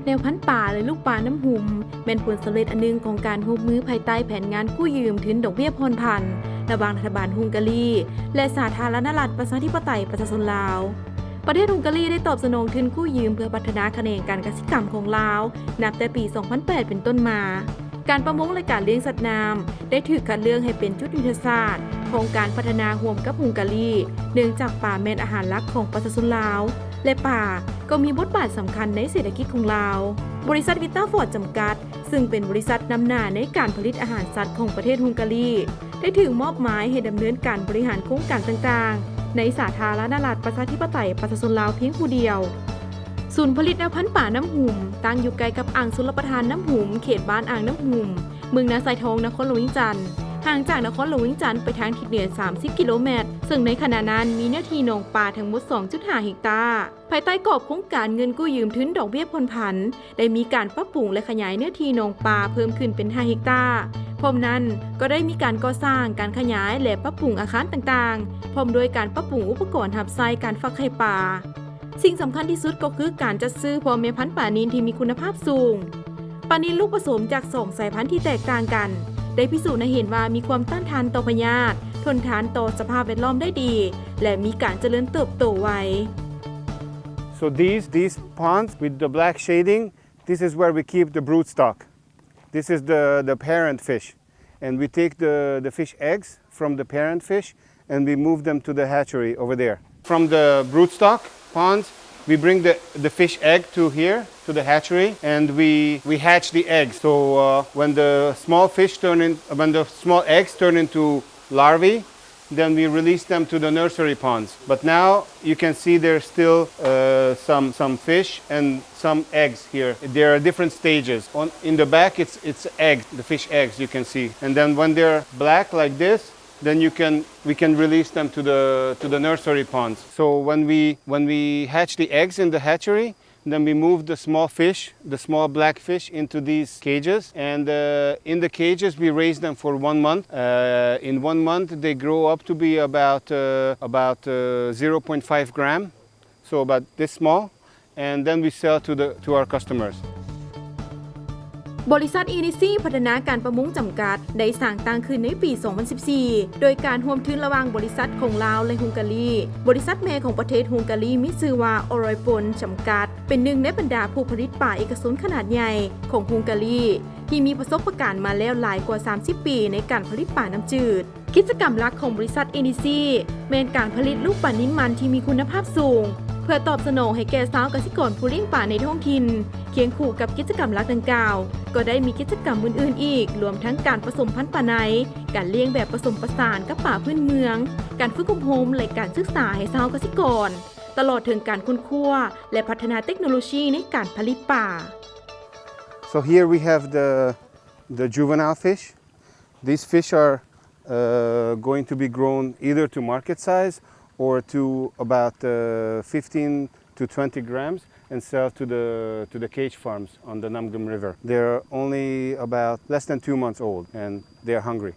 ແນວພັນປາ ແລະ ລູກປານ້ຳຫຸມ ແມ່ນຜົນສຳເລັດອັນໜຶ່ງຂອງການຮ່ວມມືພາຍໃຕ້ແຜນງານກູ້ຢືມທຶນດອກເບ້ຍຜ່ອນຜັນ ລະຫວ່າງລັດຖະບານຮຸງກາລີ ແລະ ສາທາລະນະລັດປະຊາທິປະໄຕປະຊາຊົນລາວ. ປະເທດຮຸງກາລີໄດ້ຕອບສະໜອງທຶນກູ້ຢືມເພື່ອພັດທະນາຂະແໜງການກະສິກຳຂອງລາວ ນັບແຕ່ປີສອງພັນແປດເປັນຕົ້ນມາ. ການປະມົງ ແລະ ການລ້ຽງສັດນ້ຳ ໄດ້ຖືກຄັດເລືອກໃຫ້ເປັນຈຸດຍຸດທະສາດຂອງການພັດທະນາຮ່ວມກັບຮຸງກາລີ ເນື່ອງຈາກປາແມ່ນອາຫານຫຼັກຂອງປະຊາຊົນລາວ ແລະ ປາກໍມີບົດບາດສຳຄັນໃນເສດຖະກິດຂອງລາວ. ບໍລິສັດ Vitaford ຈຳກັດ ຊຶ່ງເປັນບໍລິສັດນຳໜ້າໃນການຜະລິດອາຫານສັດຂອງປະເທດຮຸງກາລີ ໄດ້ຖືກມອບໝາຍໃຫ້ດຳເນີນການບໍລິຫານໂຄງການຕ່າງໆ ໃນສາທາລະນະລັດປະຊາທິປະໄຕປະຊາຊົນລາວພຽງຜູ້ດຽວ. ສູນຜະລິດແນວພັນປານ້ຳຫຸມ ຕັ້ງຢູ່ໃກ້ກັບອ່າງຊົນລະປະທານນ້ຳຫຸມ ເຂດບ້ານອ່າງນ້ຳຫຸມ ເມືອງນາຊາຍທອງ ນະຄອນຫຼວງວຽງຈັນ, ຫ່າງຈາກນະຄອນຫຼວງວຽງຈັນໄປທາງທິດເໜືອສາມສິບກິໂລແມັດ, ເຊິ່ງໃນຂະນະນັ້ນມີເນື້ອທີ່ໜອງປາທັງໝົດສອງຈຸດຫ້າເຮັກຕາ. ພາຍໃຕ້ກອບໂຄງການເງິນກູ້ຢືມທຶນດອກເບ້ຍຜ່ອນຜັນ ໄດ້ມີການປັບປຸງ ແລະ ຂະຫຍາຍເນື້ອທີ່ໜອງປາເພີ່ມຂຶ້ນເປັນຫ້າເຮັກຕາ. ພ້ອມນັ້ນກໍໄດ້ມີການກໍ່ສ້າງ, ການຂະຫຍາຍ ແລະ ປັບປຸງອາຄານຕ່າງໆ, ພ້ອມດ້ວຍການປັບປຸງອຸປະກອນຮັບໃຊ້ການຟັກໄຂ່ປາ. ສິ່ງສຳຄັນທີ່ສຸດກໍຄືການຈັດຊື້ພໍ່ແມ່ພັນປານິນທີ່ມີຄຸນນະພາບສູງ. ປານິນລູກປະສົມຈາກສອງສາຍພັນທີ່ແຕກຕ່າງກັນ ໄດ້ພິສູດໃຫ້ເຫັນວ່າມີຄວາມຕ້ານທານຕໍ່ພະຍາດ, ທົນທານຕໍ່ສະພາບແວດລ້ອມໄດ້ດີ ແລະ ມີການຈະເລີນເຕີບໂຕໄວ. So these, these ponds with the black shading, this is where we keep the broodstock. This is the, the parent fish. And we take the, the fish eggs from the parent fish and we move them to the hatchery over there. From the broodstock ponds, we bring the, the fish egg to here, to the hatchery, and we, we hatch the eggs. So, uh, when the small fish turn in, when the small eggs turn into larvae, then we release them to the nursery ponds. But now you can see there's still, uh, some, some fish and some eggs here. There are different stages. On, in the back, it's, it's egg, the fish eggs you can see. And then when they're black like this, then you can, we can release them to the, to the nursery ponds. So when we, when we hatch the eggs in the hatchery, then we move the small fish, the small black fish, into these cages. And, uh, in the cages, we raise them for one month. Uh, in one month, they grow up to be about, uh, about, uh, zero point five gram. So about this small, and then we sell to the, to our customers. ບໍລິສັດ Edisi ພັດທະນາການປະມົງຈຳກັດ ໄດ້ສ້າງຕັ້ງຂຶ້ນໃນປີສອງພັນສິບສີ່ ໂດຍການຮ່ວມທຶນລະຫວ່າງບໍລິສັດຂອງລາວ ແລະ ຮຸງກາລີ. ບໍລິສັດແມ່ຂອງປະເທດຮຸງກາລີມີຊື່ວ່າ Oropon ຈຳກັດ ເປັນໜຶ່ງໃນບັນດາຜູ້ຜະລິດປາເອກະຊົນຂະໜາດໃຫຍ່ຂອງຮຸງກາລີ ທີ່ມີປະສົບປະການມາແລ້ວຫຼາຍກວ່າສາມສິບປີໃນການຜະລິດປານ້ຳຈືດ. ກິດຈະກຳຫຼັກຂອງບໍລິສັດ Edisi ແມ່ນການຜະລິດລູກປານິນມັນທີ່ມີຄຸນນະພາບສູງ ເພື່ອຕອບສະໜອງໃຫ້ແກ່ຊາວກະສິກອນຜູ້ລ້ຽງປາໃນທ້ອງຖິ່ນ, ຄຽງຄູ່ກັບກິດຈະກຳຫຼັກດັ່ງກ່າວ ກໍໄດ້ມີກິດຈະກຳອື່ນໆອີກ, ລວມທັງການປະສົມພັນປາໄນ, ການລ້ຽງແບບປະສົມປະສານກັບປາພື້ນເມືອງ, ການຝຶກອົບຮົມ ແລະ ການສຶກສາໃຫ້ຊາວກະສິກອນ, ຕະຫຼອດເຖິງການຄົ້ນຄວ້າ ແລະ ພັດທະນາເຕັກໂນໂລຊີໃນການຜະລິດປາ. So here we have the, the juvenile fish. These fish are, uh, going to be grown either to market size or to about, uh, fifteen to twenty grams and sell to the, to the cage farms on the Namgam River. They're only about less than two months old and they're hungry.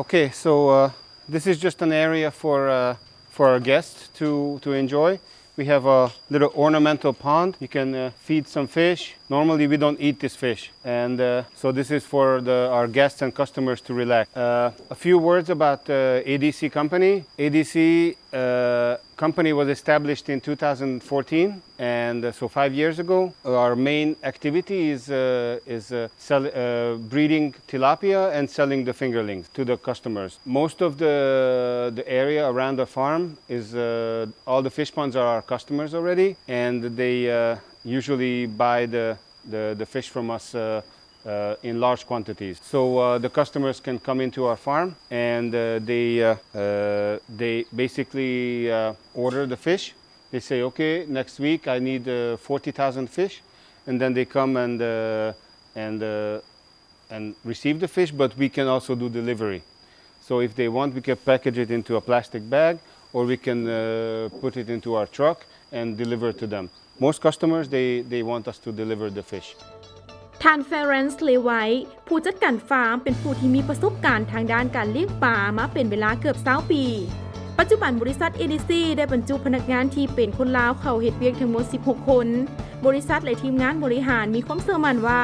Okay, so, uh, this is just an area for, uh, for our guests to, to enjoy. We have a little ornamental pond. You can, uh, feed some fish. Normally, we don't eat this fish. And, uh, so this is for the, our guests and customers to relax. Uh, a few words about, uh, Edisi company. Edisi, uh, company was established in two thousand fourteen, and, uh, so five years ago. Our main activity is, uh, is, uh, sell-, uh, breeding tilapia and selling the fingerlings to the customers. Most of the, the area around the farm is, uh, all the fish ponds are our customers already, and they, uh, usually buy the, the, the fish from us, uh, uh, in large quantities. So, uh, the customers can come into our farm and, uh, they, uh, uh, they basically, uh, order the fish. They say, "Okay, next week I need, uh, forty thousand fish," and then they come and, uh, and, uh, and receive the fish, but we can also do delivery. So if they want, we can package it into a plastic bag, or we can, uh, put it into our truck and deliver it to them. Most customers, they, they want us to deliver the fish. ທ່ານ Ferenc Lewis ຜູ້ຈັດການຟາມ ເປັນຜູ້ທີ່ມີປະສົບການທາງດ້ານການລ້ຽງປາມາເປັນເວລາເກືອບຊາວປີ. ປັດຈຸບັນ ບໍລິສັດ ເອດີຊີ ໄດ້ບັນຈຸພະນັກງານທີ່ເປັນຄົນລາວເຂົ້າເຮັດວຽກທັງໝົດສິບຫົກຄົນ. ບໍລິສັດ ແລະ ທີມງານບໍລິຫານມີຄວາມເຊື່ອໝັ້ນວ່າ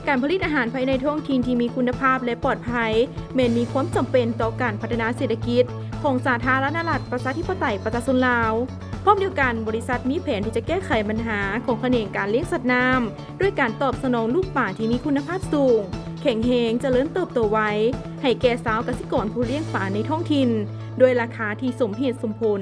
ການຜະລິດອາຫານພາຍໃນທ້ອງຖິ່ນທີ່ມີຄຸນນະພາບ ແລະ ປອດໄພ ແມ່ນມີຄວາມຈຳເປັນຕໍ່ການພັດທະນາເສດຖະກິດຂອງສາທາລະນະລັດ ປະຊາທິປະໄຕ ປະຊາຊົນລາວ. ພ້ອມດຽວກັນ, ບໍລິສັດມີແຜນທີ່ຈະແກ້ໄຂບັນຫາຂອງຂະແໜງການລ້ຽງສັດນ້ຳ ດ້ວຍການຕອບສະໜອງລູກປາທີ່ມີຄຸນນະພາບສູງ, ແຂງແຮງ, ຈະເລີນເຕີບໂຕໄວ ໃຫ້ແກ່ຊາວກະສິກອນຜູ້ລ້ຽງປາໃນທ້ອງຖິ່ນ ດ້ວຍລາຄາທີ່ສົມເຫດສົມຜົນ.